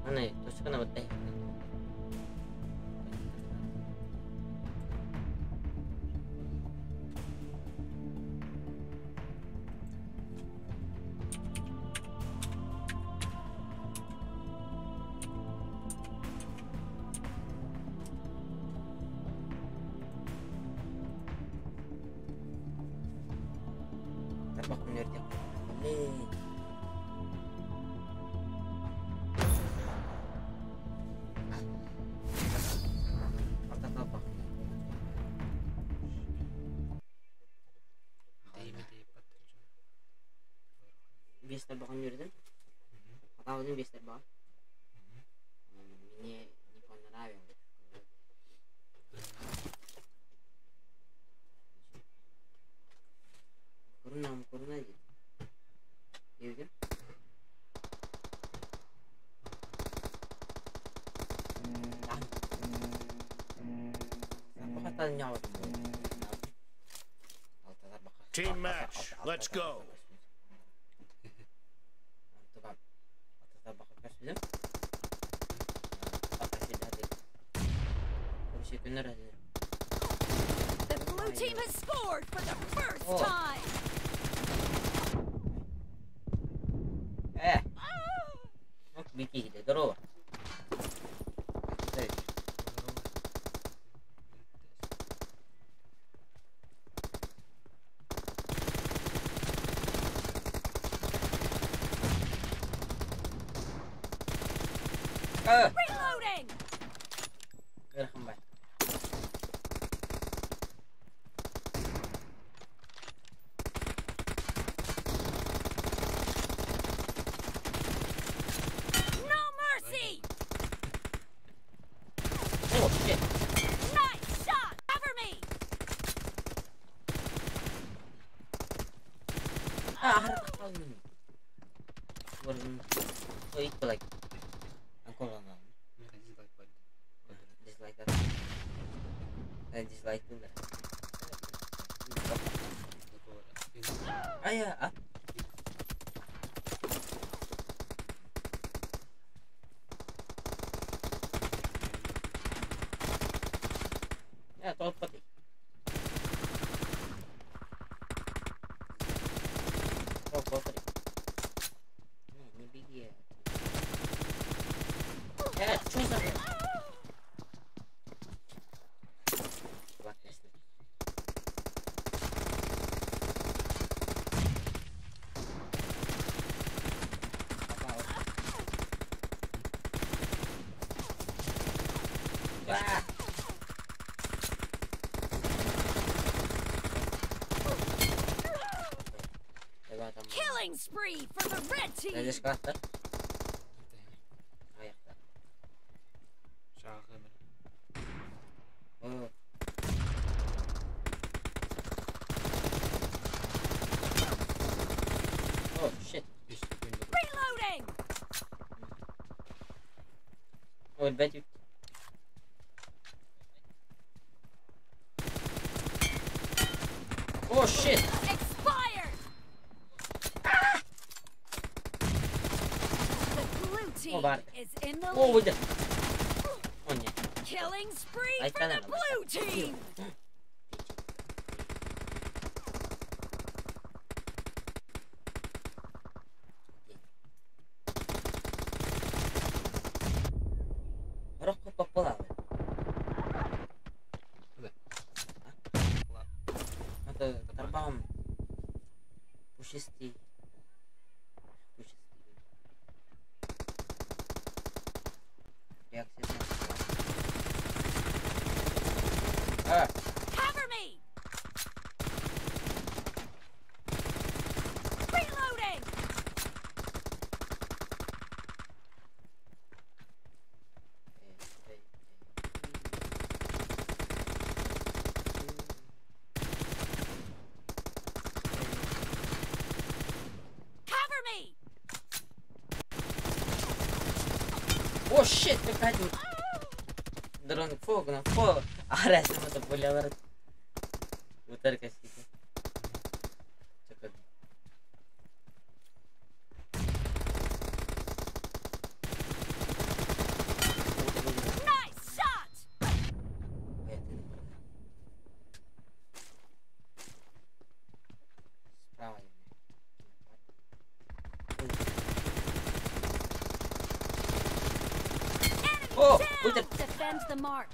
Аны тускана быттай. Тарбахпын үөрдүөх. Блин. Биэс тарбаҕын үөрдүм. Хатаабытым биэс тарбаҕа. Мне не понравилось. Куруна, куруна диэн. Диэбитим. Team match. Let's go. The blue team has scored for the first time. Э, ну беги, здорово. Reloading. Ыарахан бай. No mercy. Oh, shit. Nice shot. Cover me. Ah, like. Ancora no. Dislike that. Dislike that. Ah, yeah. Ah. Yeah, tolppati. Oh, tolppati. Не, не беги. Что за... Killing spree for the red team. Oh. Oh shit. Reloading. Oh, I bet you. Oh shit! Expired. The blue team is in the Oh, lead. with Oh, nie. Killing spree I for the can't. blue team. Rocco popolare. Это тарбам. Пушистый. Пушистый. Реакция. А! Cover me. Reloading. Cover me. Oh shit, какая-то дрон фог на фог. Арас мы то Удар косите. О, Down. быстро. Defend the mark.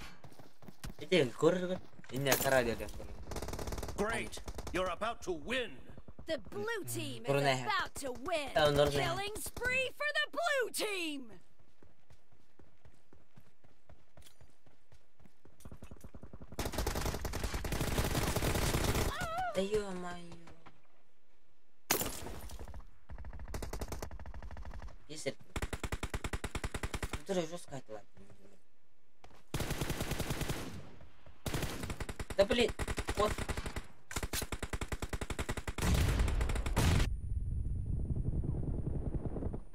Иди, көрөр. Инне кара деді. Great. You're about to win. The blue team is Brunei. about to win. Oh, Brunei. Killing spree for the blue team. Да ё-моё. Если... Которая жесткая это Да блин, вот.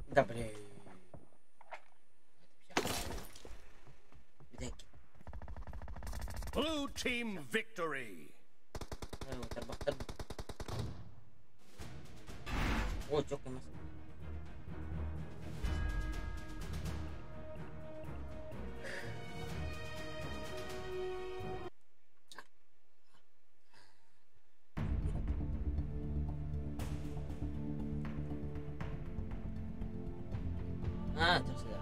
Да блин. Blue team victory. О, жок эмес. А, точно.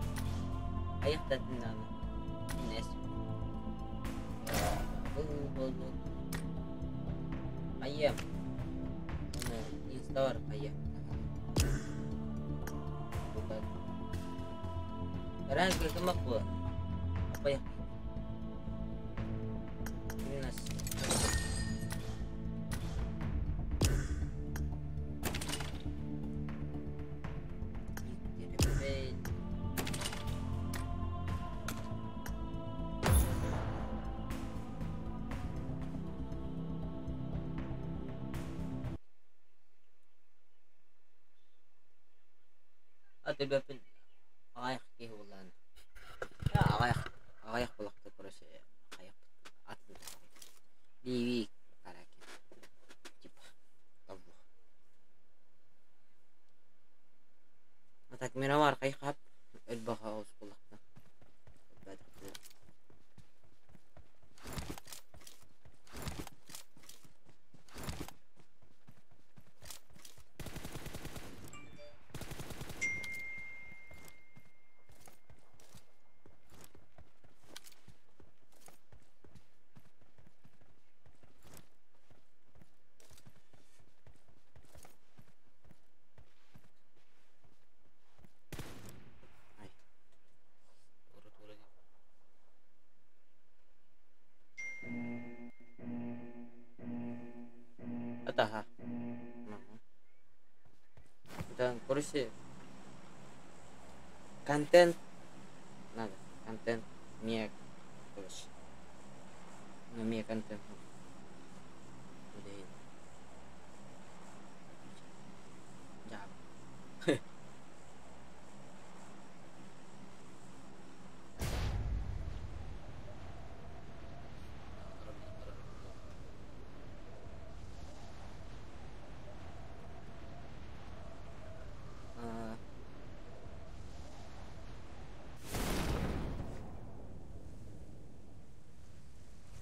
Аяқтатын Нес. Бұл. Айя. Оны инста бар, айя. Ранг кім бұл? Апай. Именно. Атыбапын ағайық киһи буллаана. Аҕайах аҕайах булахта короче аҕайах атын ливи караки типа того. А так мировар кайхап элбаха ос булахта. Ай. Атаха. Да, короче, контент надо, контент мне, короче, ну, мне контент надо. Блин. Да. А,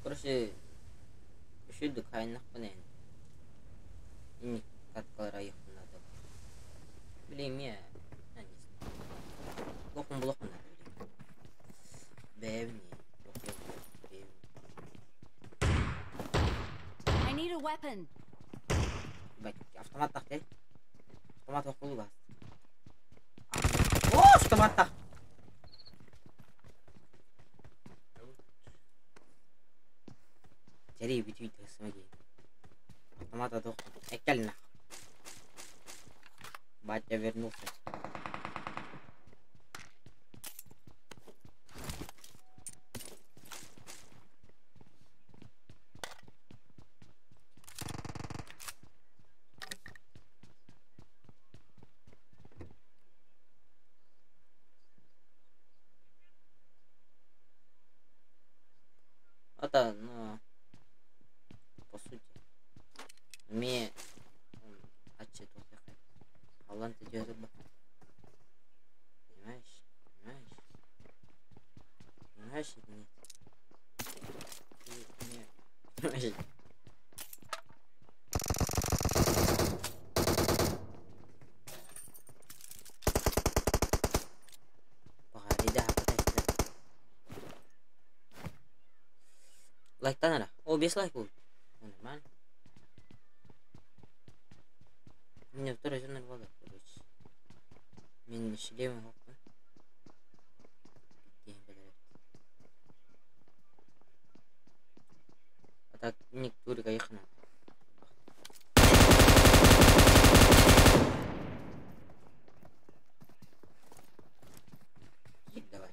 Короче, үшүдүк хайнахпын эн. Инник каткалар айыхпын надо. Блин, мне, а, не знаю. Лохун блохун надо, блин. Бэвни. Бэвни. I need a weapon. Бать, автомат тахты. Автомат оқулу бас. О, автомат тах. Жари бүтүй тысмаги. Автомат адох. Экел нах. Батя вернулся. Это, ну, по сути, мне отчет вот такой. Алан ты идёт бы. Понимаешь? Понимаешь? Понимаешь или нет? Ты не понимаешь? Погоди, да, подожди. Лайктан эрэ. О, 5 лайк буолбут. Нормально. Мне второй жена буолар, короче. Мин шлемы хоппун. Диэн кэлэр. А так ник турика ехана. Давай.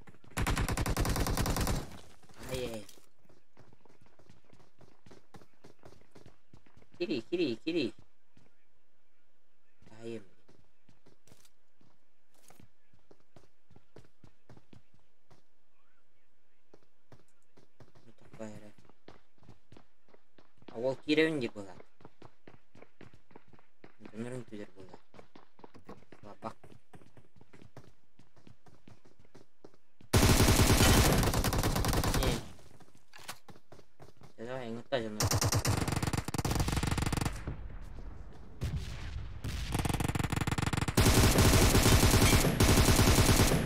Ай-яй. Кири, кири, кири. Ай, блин. Ол киирэбин диир буолаат. Дьоннорун түзэр буолла. Слабак. Давай, ыҥырта дьоннор.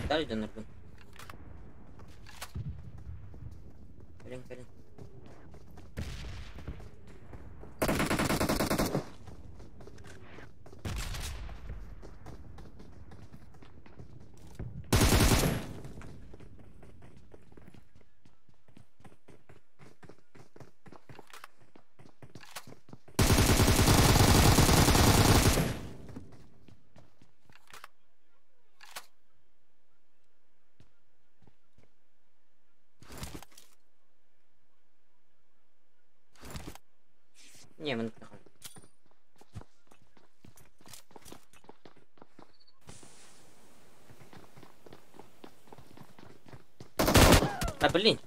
Дай дьонноргун. Кэлин, кэлин. Не, мы А, блин.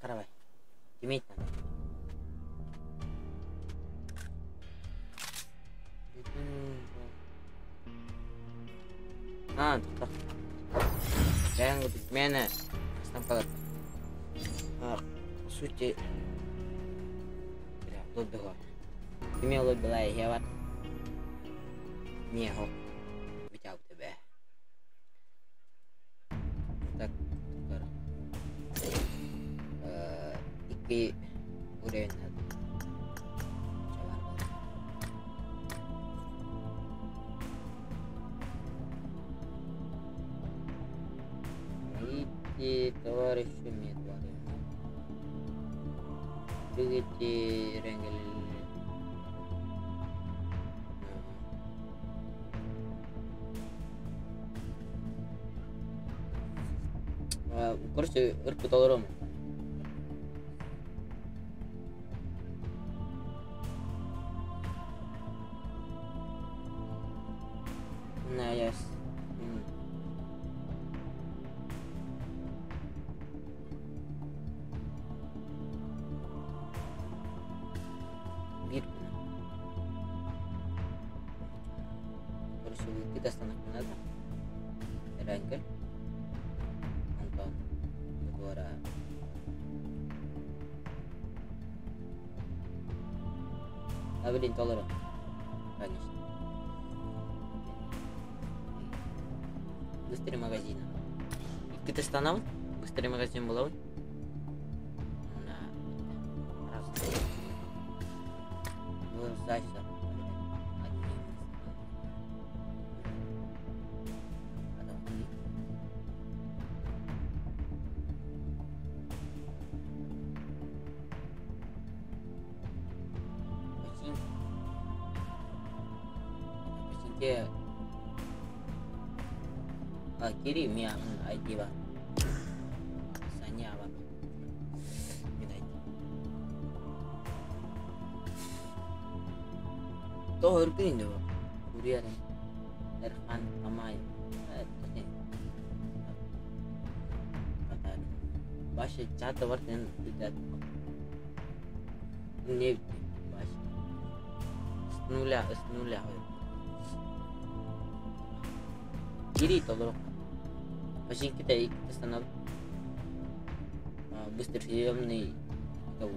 Каравай. Иметь надо. А, тут Бэйэҥ миэнэ астан По сути, бля, лоббига. Кими лоббила иһиэбат. Не, хоп. Витяг тебе. Так, икки уровень надо. Мои товарищи мне Двигайте ренгель. Короче, ырпыт олором. На, я... Биир Короче, икки надо. Ренгель. Антон. Дугора. А, блин, толору. Конечно. Быстрый магазин. Икки тастанабын. Быстрый магазин булабын. На. Раз. Сдача. Починки. А, кири мия ID ба. Саня ба. Мин ID. То өргүн дөө. Курьерин. Эрхан Амай. Башы чата бар тен битет. Не баш. С нуля, с нуля. Кири толору. Починки-то икки станов. Быстросъемный того.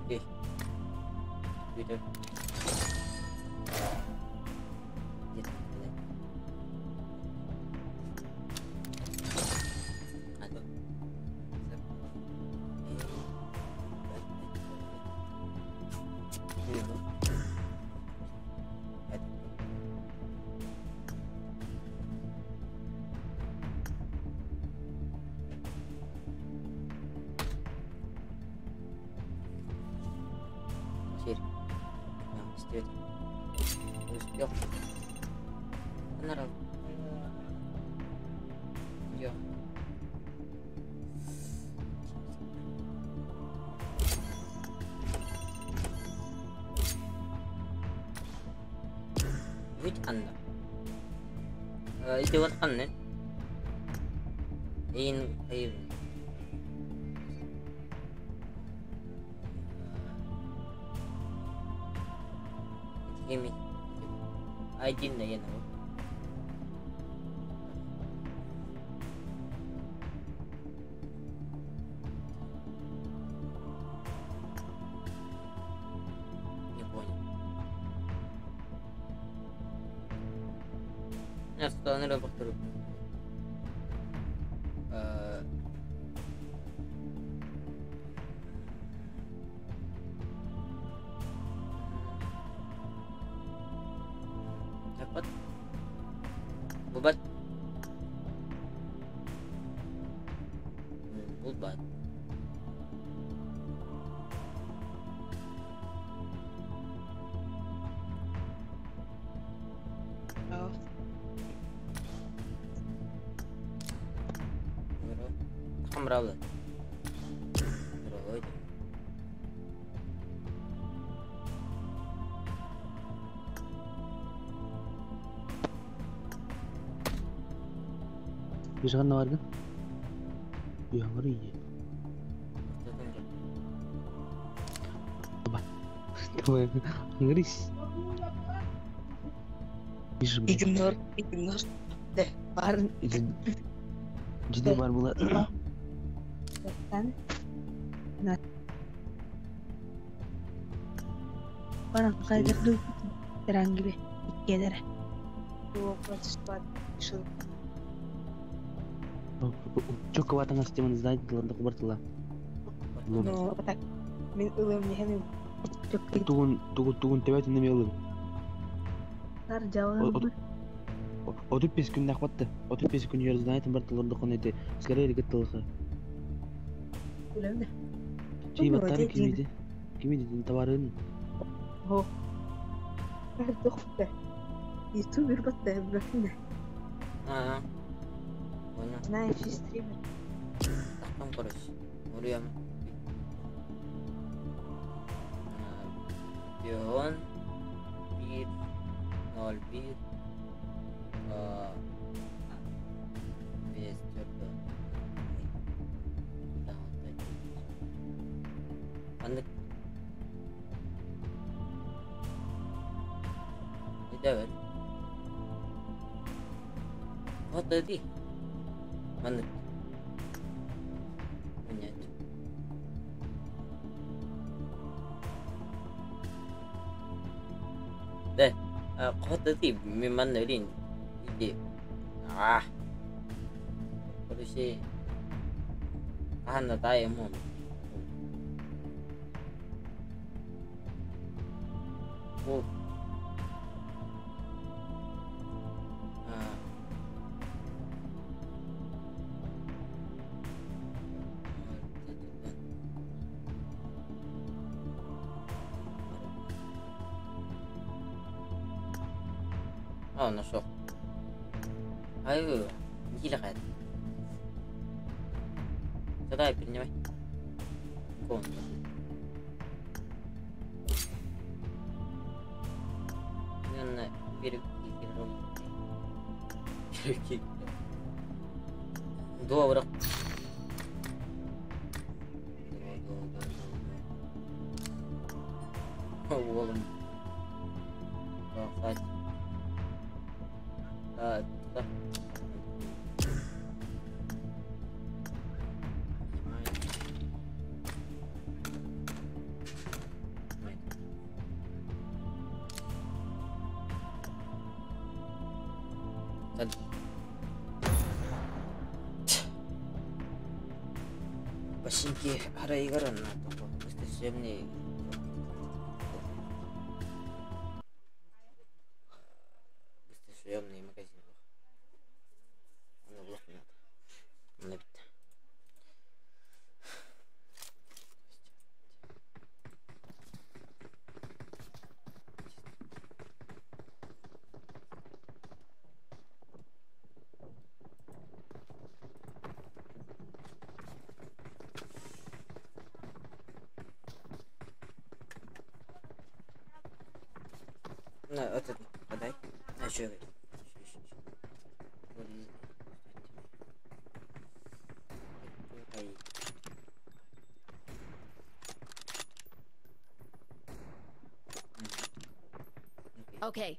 Окей. Твиттер. Где там, блядь? А, тут. Теперь. Не успел. Йо. Выйдь, Анна. Иди вот Анна. Ин Give I didn't know. Не понял. Нет, что, наверное, повторю. Dapat bubat. Bubat. Oh. Хамралы. Бежған баргын? Яңгыр ие. Ангрис. Игнор, игнор. Да, бар. Жиде бар була. Баран кайдыр Herhangi bir иккелere. Чөкө батаңас теманы знать дылында кубартыла. Но так мен ылым не хемим. Тугун тугун тугун тебет неме ылым. Нар жабы. 35 күн нахватты. 35 күн ер знает бартыларды конете. Силер эргет тылыгы. Үлемде. Чей баттары кимиди? Кимиди товарын? Хо. Тохта. Ютубер батта бакында. А. Понял. Знаешь, стример. Так, короче. Урьям. Пион. 1 0 1 5 4 Анда Идэвэр. Вот эти. Маннык. Понять. Да, вот эти манны лин. Иди. А. Короче, Анна дай ему. О. О, нашел. Ай, не Давай, принимай. Гон. Добро. Волом. Да, да. Починки арайгар на быстросъемный быстросъемный магазин. Оно блок надо. Оно бит. На, этот, подай. А, еще, еще, еще, еще. Okay.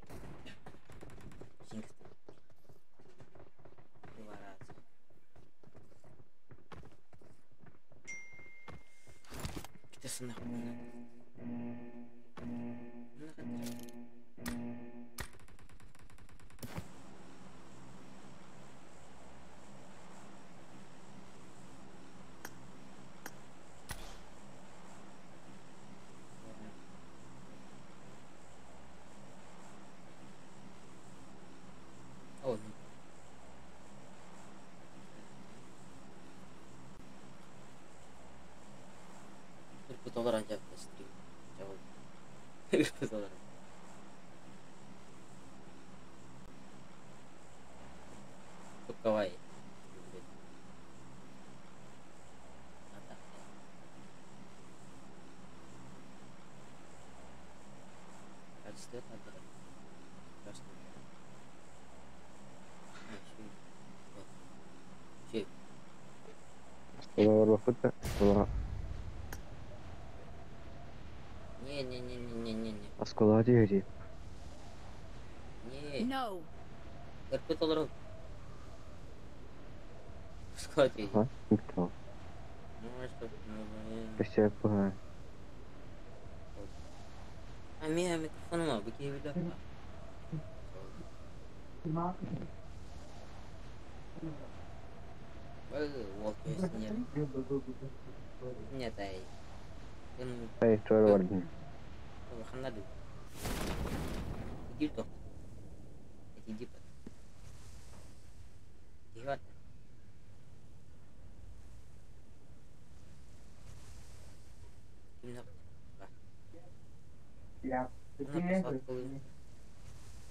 Не-не-не-не-не-не. Оскола двери. Не. No. Оскола двери. Ага, никто. Ну, что? Спасибо. А меня микрофон мало, быки вида. Нет, ай. Эй, твой орден. Иди то. Иди под. Иди вот.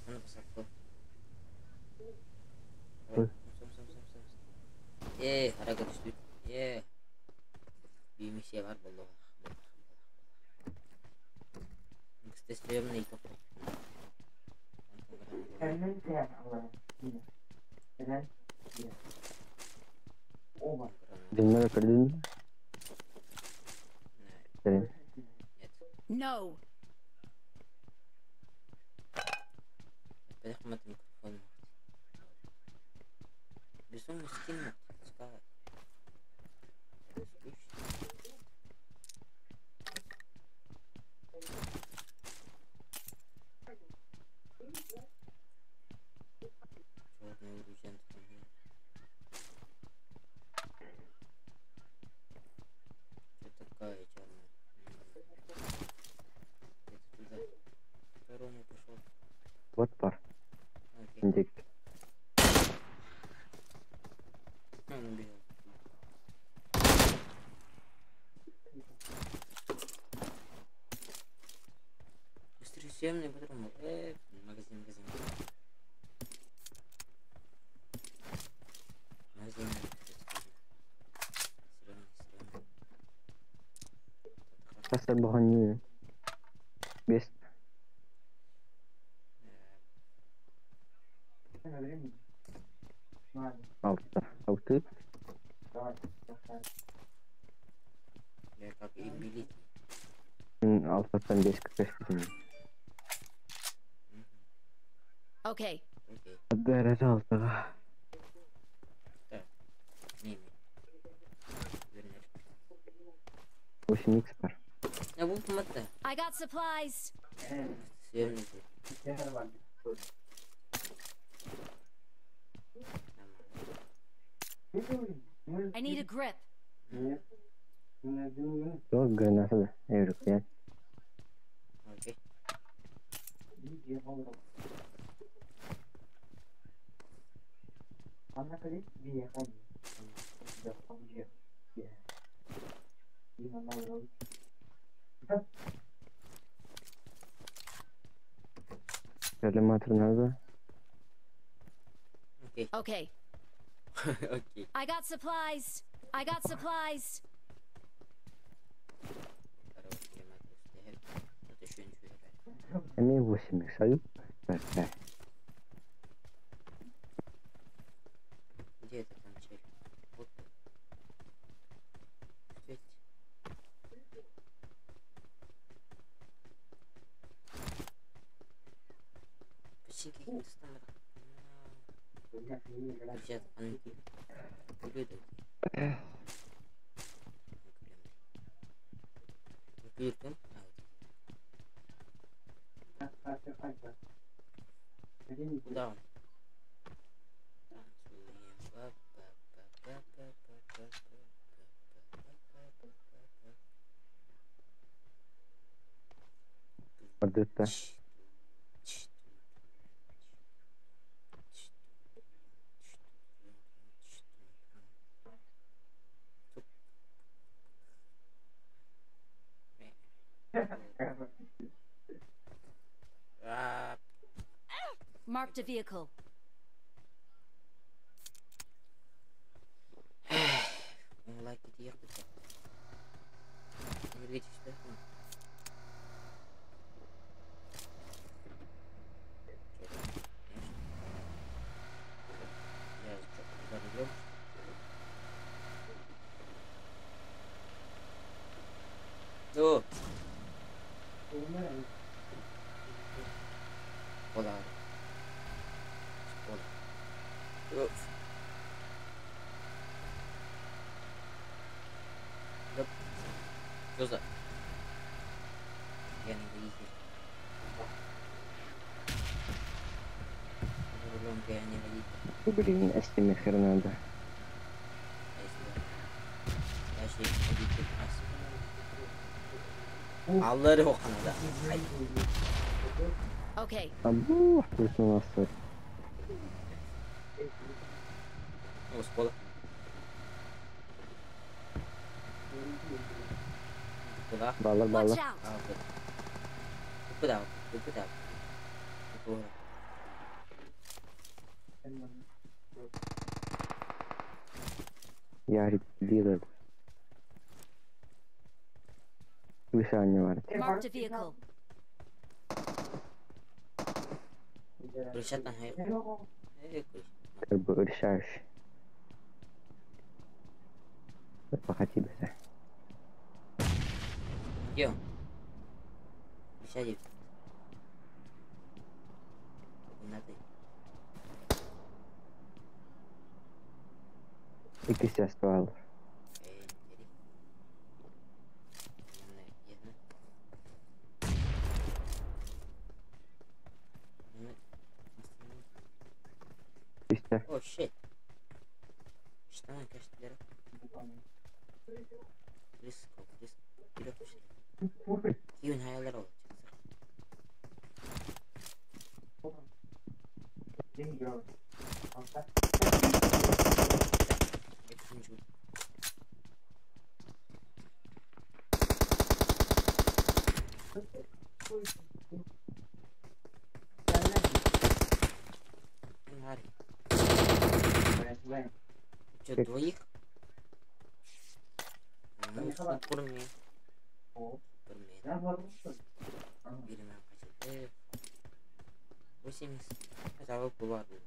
Она посадку. Э, Бимисе бар болду. Быстросъемный топ. Dinler kırdın. Senin. No. микрофон. Безумно скинул. Вот пар. Индик. Быстросъемный патрон. Магазин, магазин. Магазин. Хасар баханю. Бес. Алты. Алты. Я как и билети. Алтыдан бес кірпеш. Okay. Дәрәжә алтыға. Так. Не, не. 8 икс бар. Я буду мотать. I got supplies. Съемный. I need a grip. Туох граната да, Эврикуян. Окей. Коллиматор надо? Окей. Okay. Окей. I got supplies. I got supplies. Короче, коллиматор стоит. Тут еще ничего играть. Эмиэ 8 салют. Да. Где это там чель? Вот он. Что это? Почти каким-то там это. Кричат, ублюдок. Ублюдок. А, вот. Куда он? Танцуем. Ба-ба-ба-ба-ба-ба-ба-ба-ба-ба-ба. Бардытта. Ч, ч, ч, ч, ч, А, Marked a vehicle. Ну, лайки ехать. Энергетический. Я что, за рулем? О! Hola. Hola. Уф. Оп. Что за? Пьяный водитель. За рулем пьяный водитель. Блин, а с ними хер надо. А если я водитель ас. Аллары оқанада. Ай. Okay. Абу, тут у нас тут. О, школа. Куда? Баллар, Watch баллар. out. А, вот. Куда? Куда? Куда? Ярик, лидер. Выше не варит. Marked a vehicle. Кричат на хай. Как бы решаешь. Походи бы. Где он? Присяди. Надо. Икки оставал. Үстэ. Oh shit. Штаны, конечно, для Риск, риск. Кийин хаялар ол. Что, двоих? Ну, супермен. Супермен. Биримен қачырды. 80. Хотя бы бар бұл.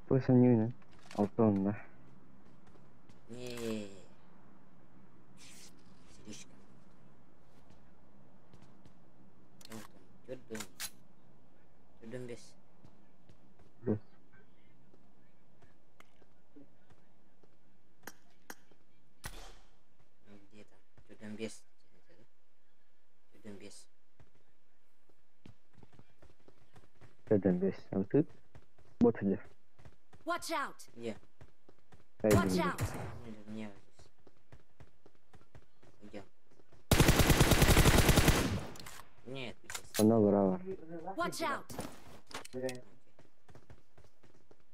Пусть не Алтон, да. Не. Слишком. Төрдөн. Төрдөн бес. Бес. Где там? Төрдөн бес. Төрдөн бес. Neden 5 6 вот где. Watch out! Где? Watch out! Или мне здесь. Где? Нет, здесь. Она брала. Watch out!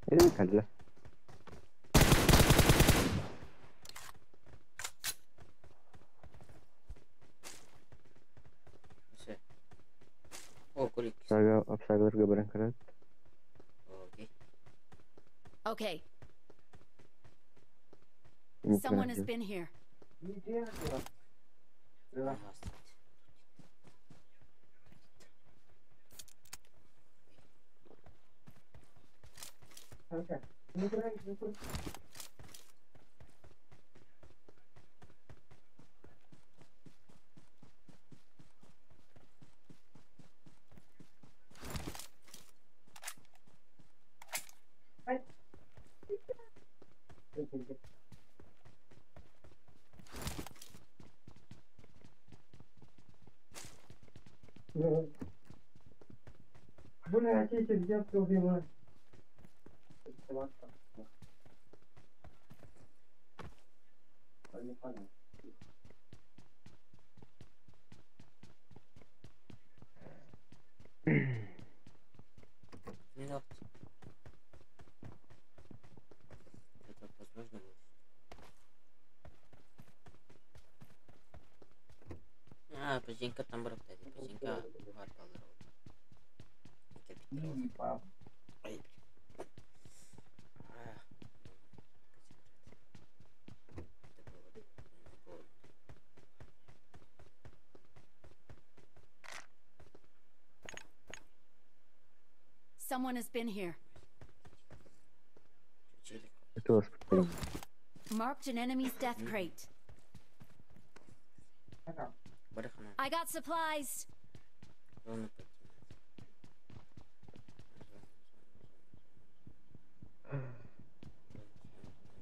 Или калля. Все. О, кулик. Сага, обсагаларга баран карат. Окей. Okay, someone has been here. Ага, стоит. Минут. Это возможно будет? А, пожинка там работает. Пожинка варпал Ай, блин. Это было больно. Someone has been here. Чуть-чуть. Это вас Marked an enemy's death crate. Барахана. I got supplies. Зону пойти надо. Зону, зону, зону, зону.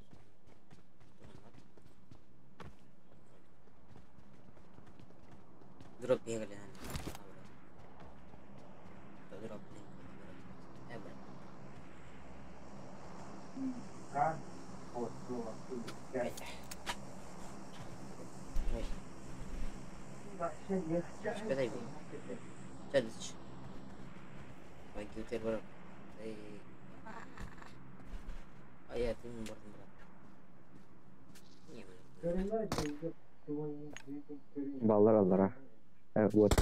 Зону, зону, зону. Дроп бегали, наверное. Дроп, блин, дроп. Брат. Ой. Espera aí, चल बाकी उतर बरं अय तुम्ही बरं बरं. Баллар аллара. Вот.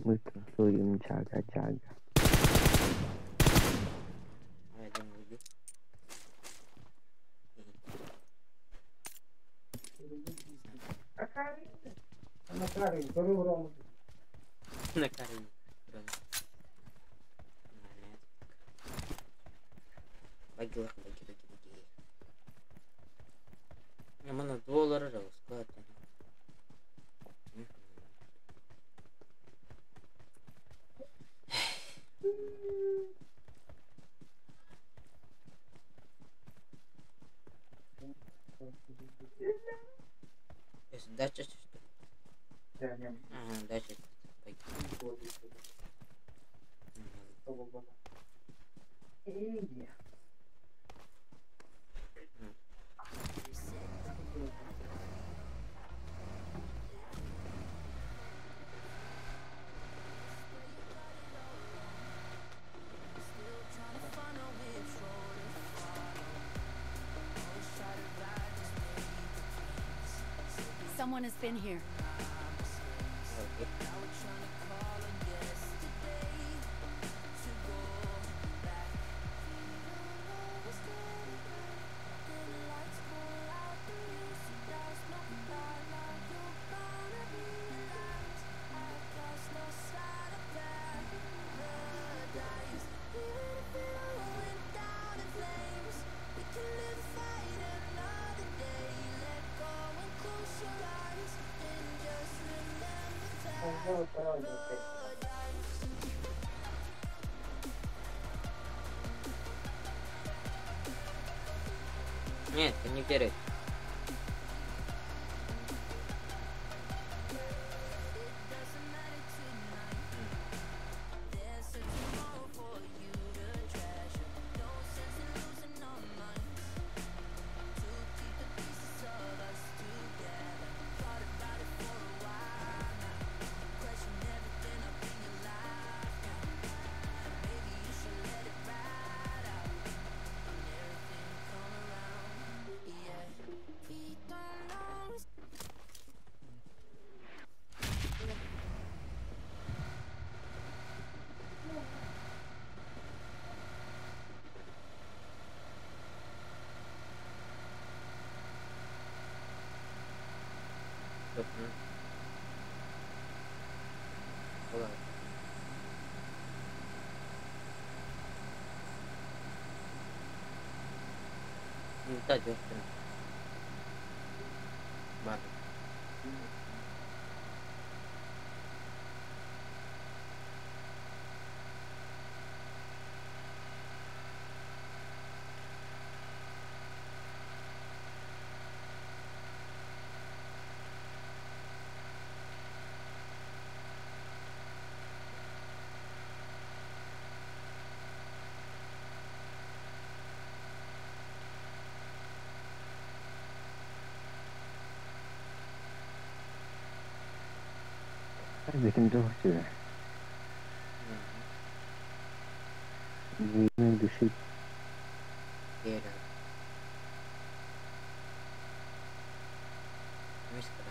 Мы танцуем чага-чага. Mana доллар склад. Дача что ли? Ага, дача. Someone has been here. Окей. Нет, ты не первый. Бар. Бүтүн туох сүрэ. Жизнь душит. Первый. Мишка.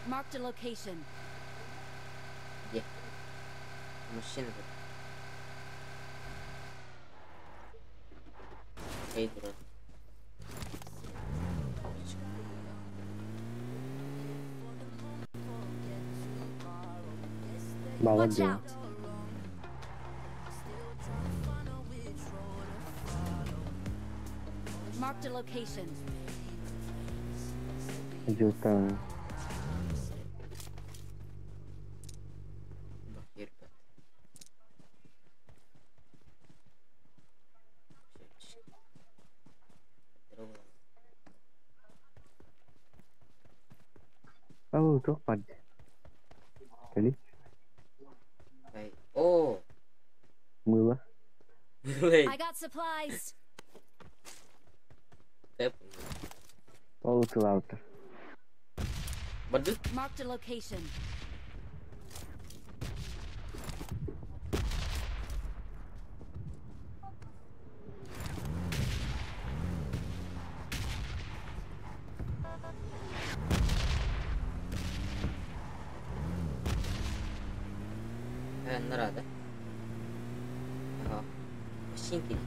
Marked a location. Где? Мужчина тут. Эй, дурак. Watch Баладин. out! Marked a location. Дилтан. Ребят. Ау, туох бар. Кали. О! Мыло. I got supplies. Тэп. Ол тылаутар. Бардык. Marked a location. Нарада. Ага. Машинки.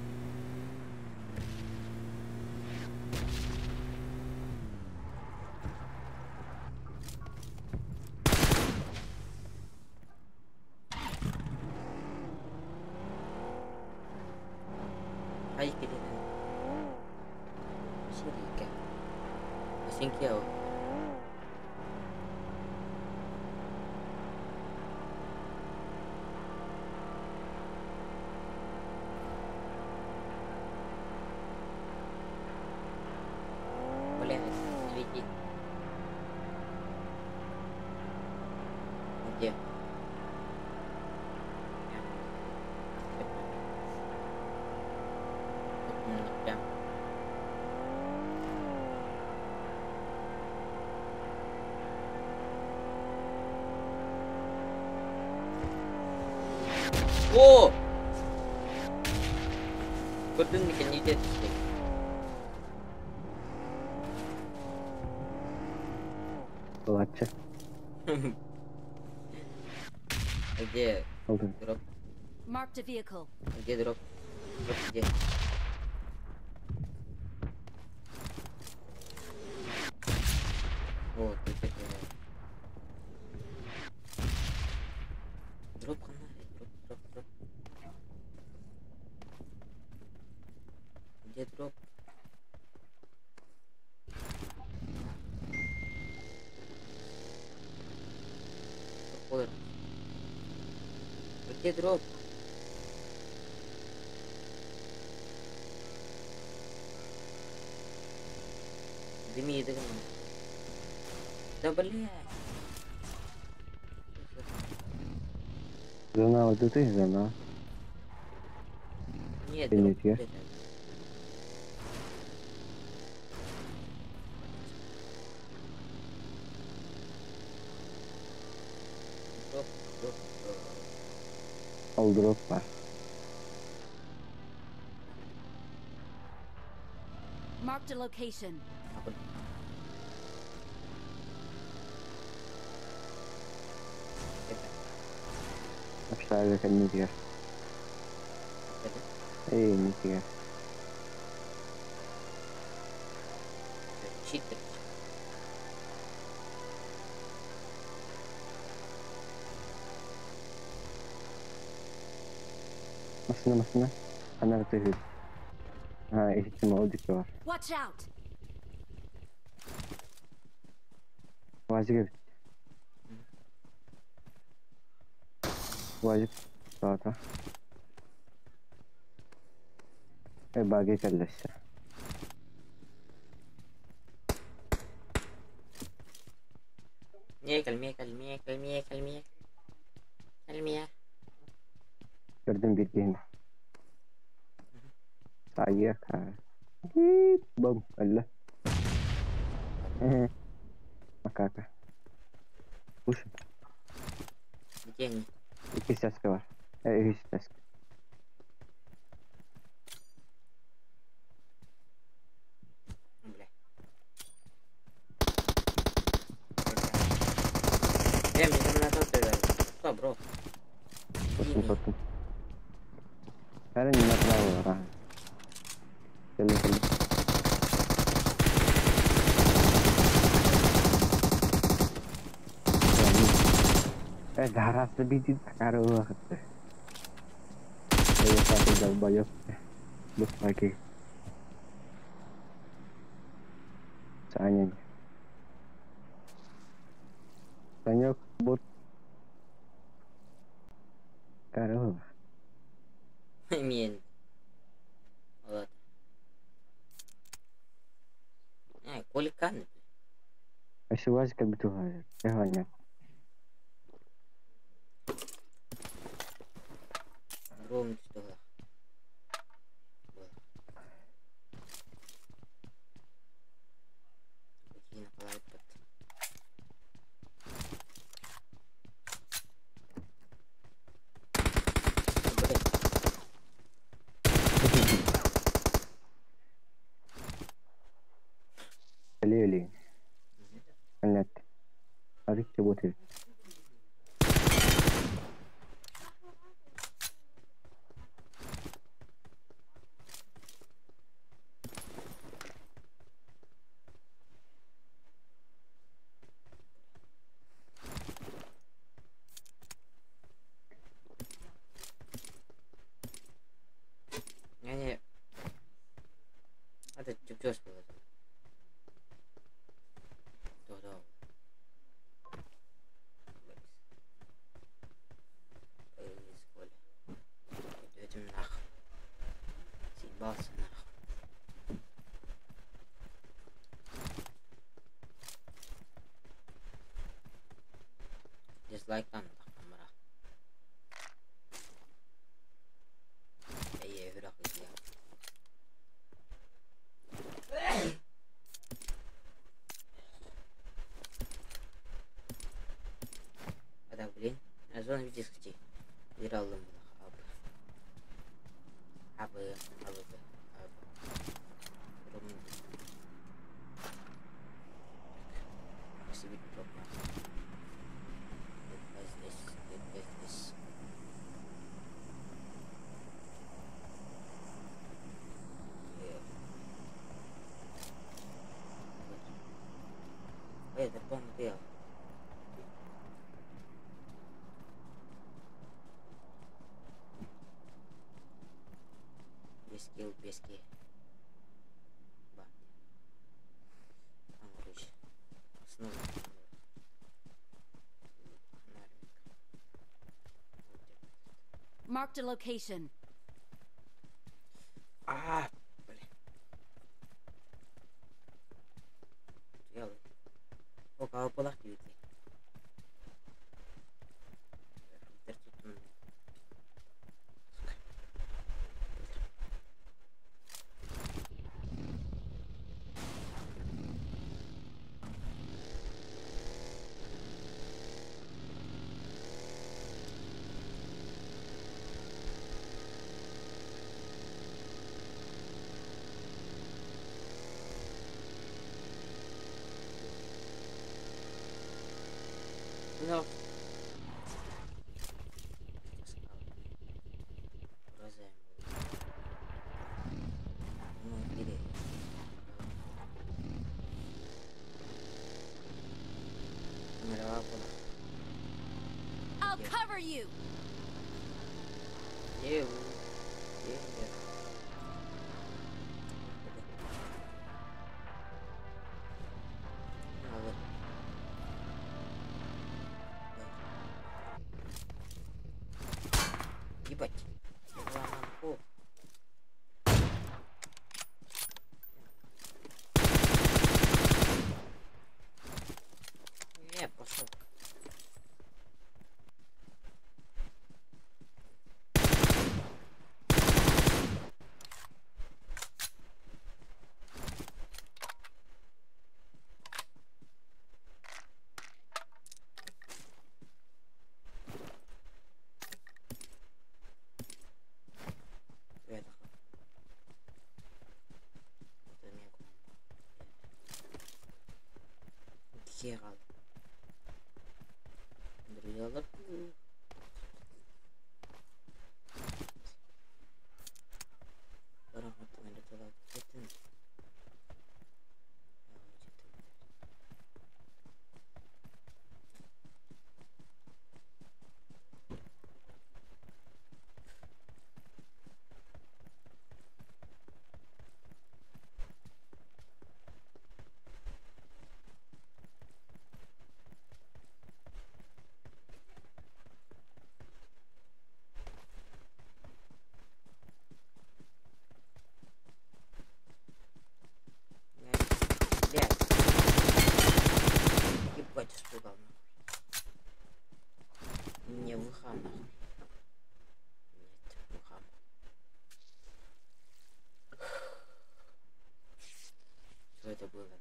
Ай, кири. Машинки. Машинки ау. Блин, свети. Где? Тут именно прям. О! Көрдүн мекен не түсті? Балачча. Где Алдын. дроп? Marked a vehicle. Где дроп? Дроп где? Вот, это дроп канале, дроп, дроп, дроп. Где дроп? Где дроп? Дыми, дыми. Да блядь. Зона вот тут и зона. Нет, Ты не дроп пьешь? где-то. Дроп, дроп, дроп. Ол дроп бар. Marked a location. Нахуй. Это, Общага кэннитигэр. это. Эй, иннитигэр. Читер. Массыына, массыына. Ханна тыһыт. А, иһиттим ол диэки бар. Watch out! Вазик эбит. Вазик саата. Э, баги кэллэссе. Не, кальме, кальме, кальме, кальме. Кальме. Көрдүм биир киһини. Саайыах. Бум, өллө. Макака. Слушай, Где они? иккис таска бар. Э, үһүс таска. Бля. Э, мне там на тот играет. Что, бро? Тоттум, Ими. тоттум. Бәрі не направо бар. Кэллэ, кэллэ. Э, гарасы бити такары вакытты. Э, саты долбоёб. Бу маки. Саня. Санек, бот. Корова. Мен. Вот. Э, Коликаны, бля. А Вазика битуга. Сегодня. Ровно что. Какие нападают под. Блин. Лели. Понятно. Арык работает. Не, не. Это чупчёс было. Да, да. Этим нахуй. Съебался нахуй. Дизлайк там камера. Эй, я А так, блин, зона видимости. Иралым аб. Аб, аб, аб. Румын. Себе дроп. Здесь, здесь, здесь. Эй, дракон убил. Без килл, без килл. Ба. Ангрыч. Снова. Фонарик. Вот. Marked a location. А, блин. О, калпалах диэбит. No. I'll cover you. Yeah. Ебать. Не, пошел. Испугал нахуй. Не выха нахуй. Нет, выха. Что это было нахуй?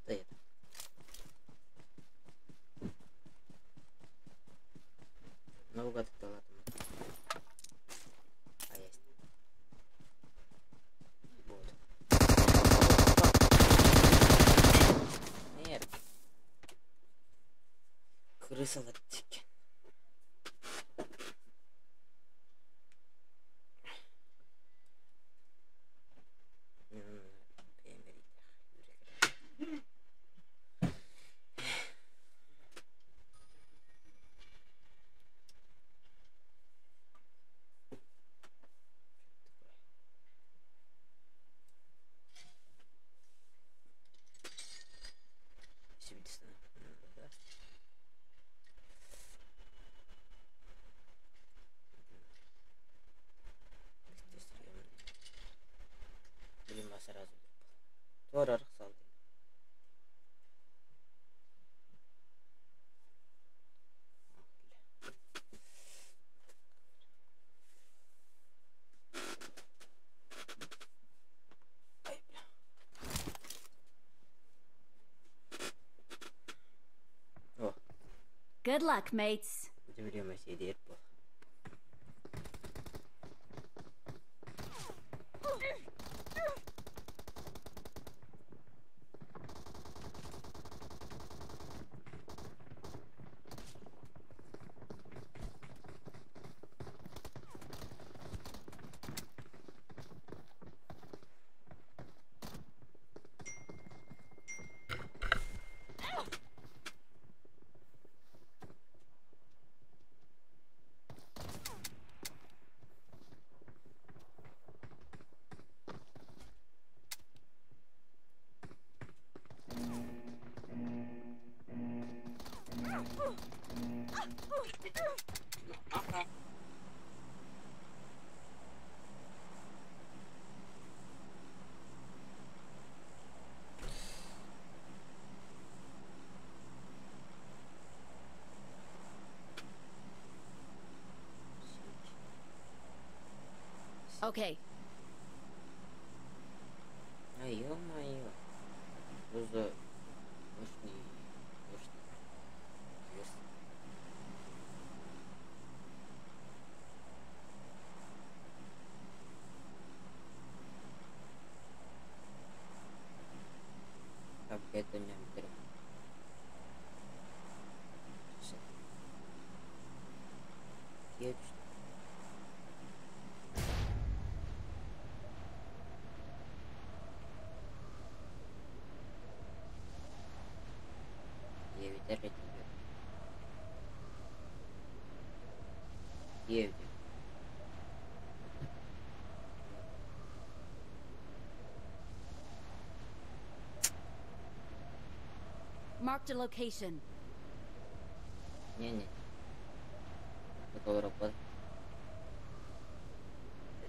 Что это? Наугад это ладно. А есть. Вот. Нет. Крыса латтики. Good luck, mates. Okay. А ё-моё. Что за мощный, мощный вес? Так, это не берем. Едешь. Девять, опять 9. Marked a location. Не-не. Толору.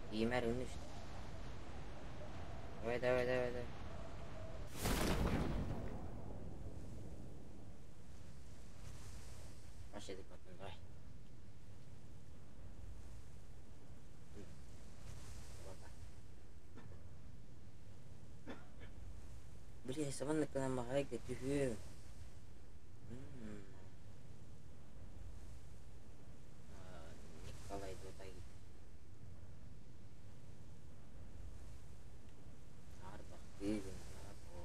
Киймэр үнүш. Давай, давай, давай, давай. Başladık bakın, давай. Блин, саванна намагайга түһүө. Николай Дутай. Арбах тыгын бо.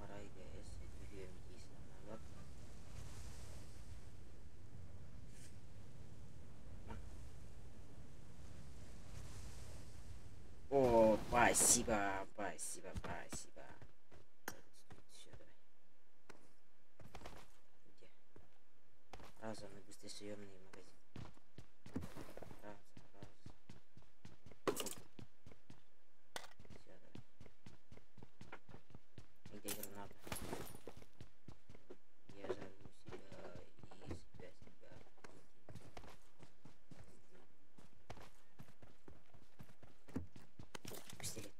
Арайга эссе түһүөм дии санаабат. О, спасибо, спасибо, спасибо. Все, давай. Где? Разом и быстросъемный магазин. Раз, раз. Все, давай. Где граната? Я зову себя и себя, себя. Пистолет.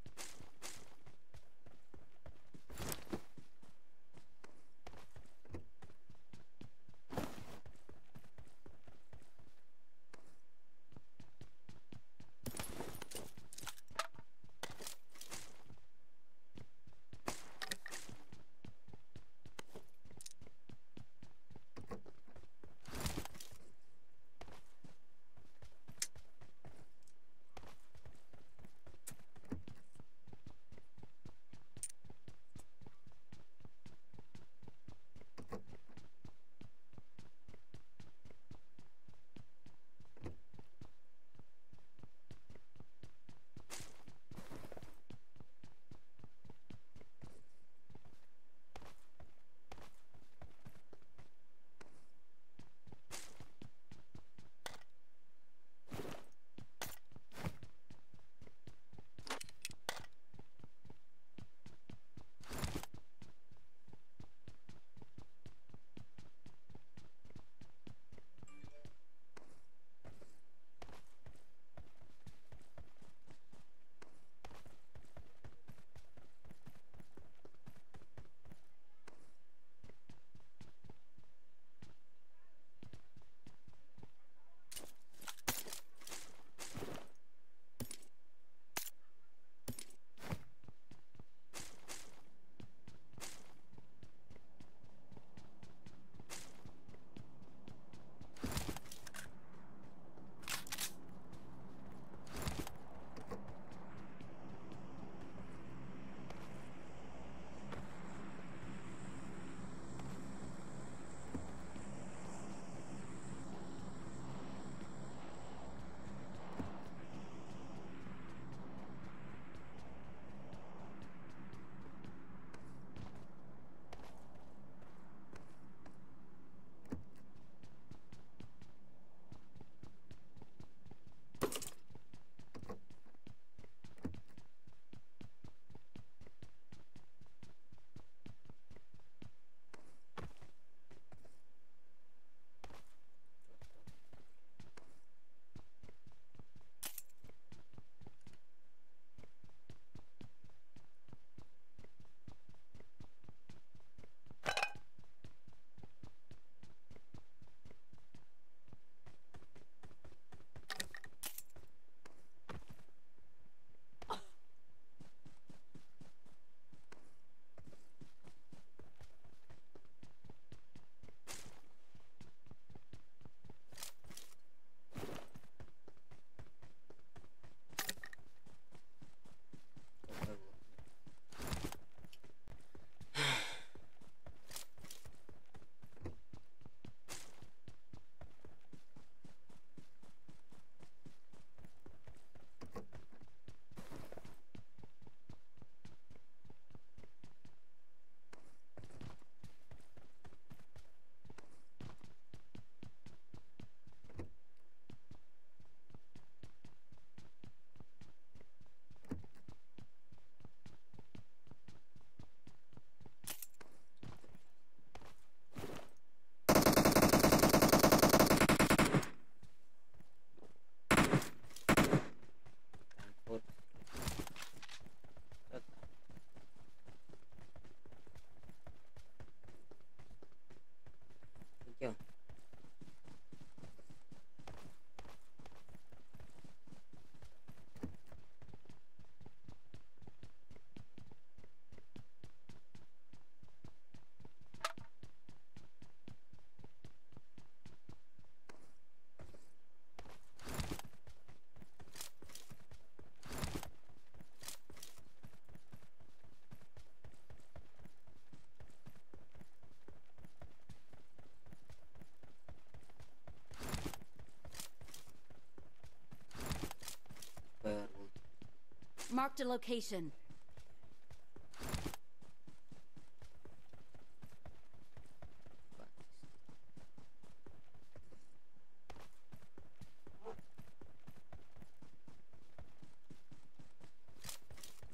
Marked a location.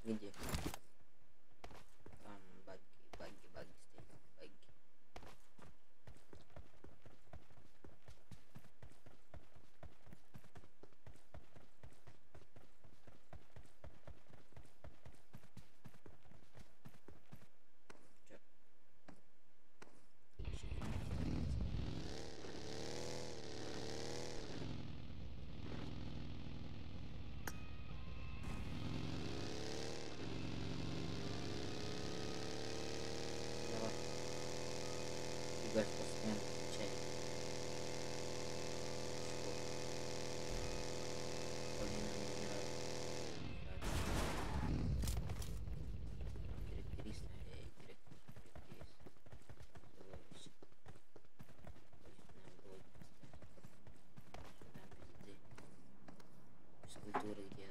Где? Там баги, баги, баги стоят, баги. Чё? Давай. Игорь постоянно отвечает. Полина мне не нравится. Директриса, директор, директриса. Чудовище. Хочет нам блоки поставить. Сюда пизды. Физкультуры где?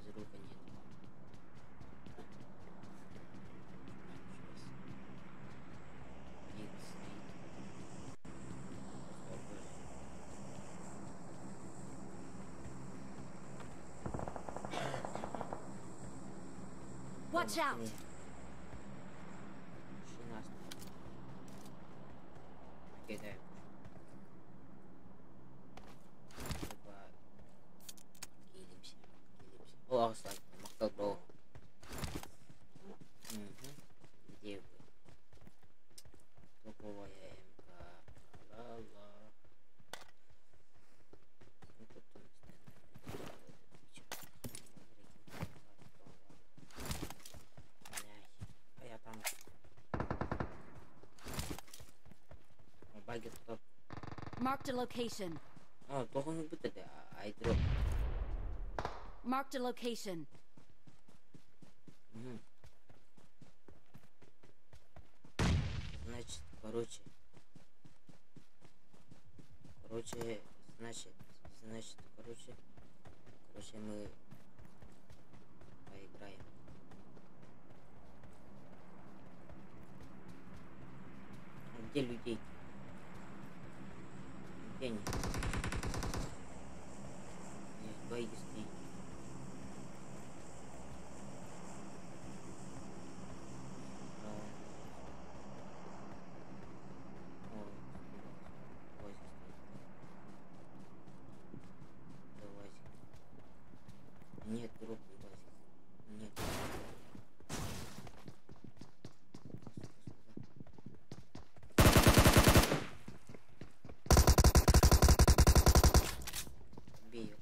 Физрука нет. Сейчас. Икс стоит. О, боже. Watch out! Машина остановила. Окей, дай я пушу. Либо откилимся, откилимся. О, слайд, махтал, бро. Угу. Где вы? Топовая МК. Ла-ла. Ну, тут у нас, наверное, вот этот А я там. О, баги тут. Marked a location. О, тоҕо бит айдроп. Marked a location. Угу. Значит, короче. Короче, значит, короче. Короче, мы поиграем. А где людей? Где они? Здесь баги стоит. О, УАЗик стоит. Да, УАЗик. Нет, дроп не УАЗик. Нет. Сука, сука. Бей её.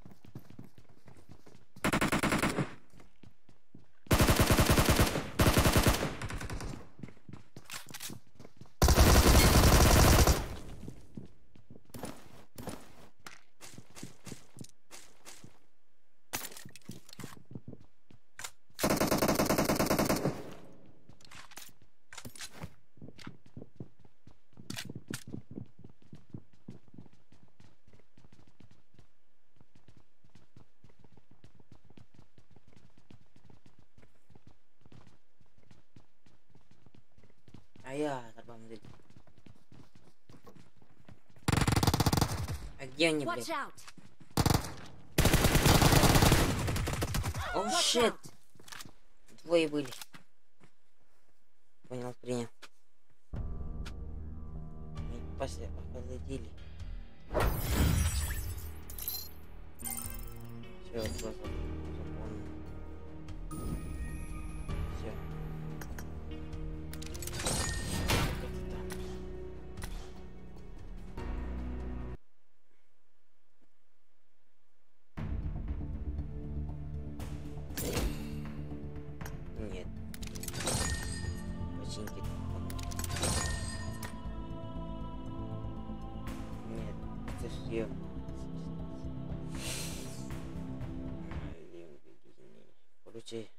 А я оторвал. А где они, Watch блядь? out! О, Watch shit! out! Двое были. Понял, принял. Мы после охладили. Все, глаза заполнены. Все. Это там. Нет. Починки. Нет, это съем. Короче,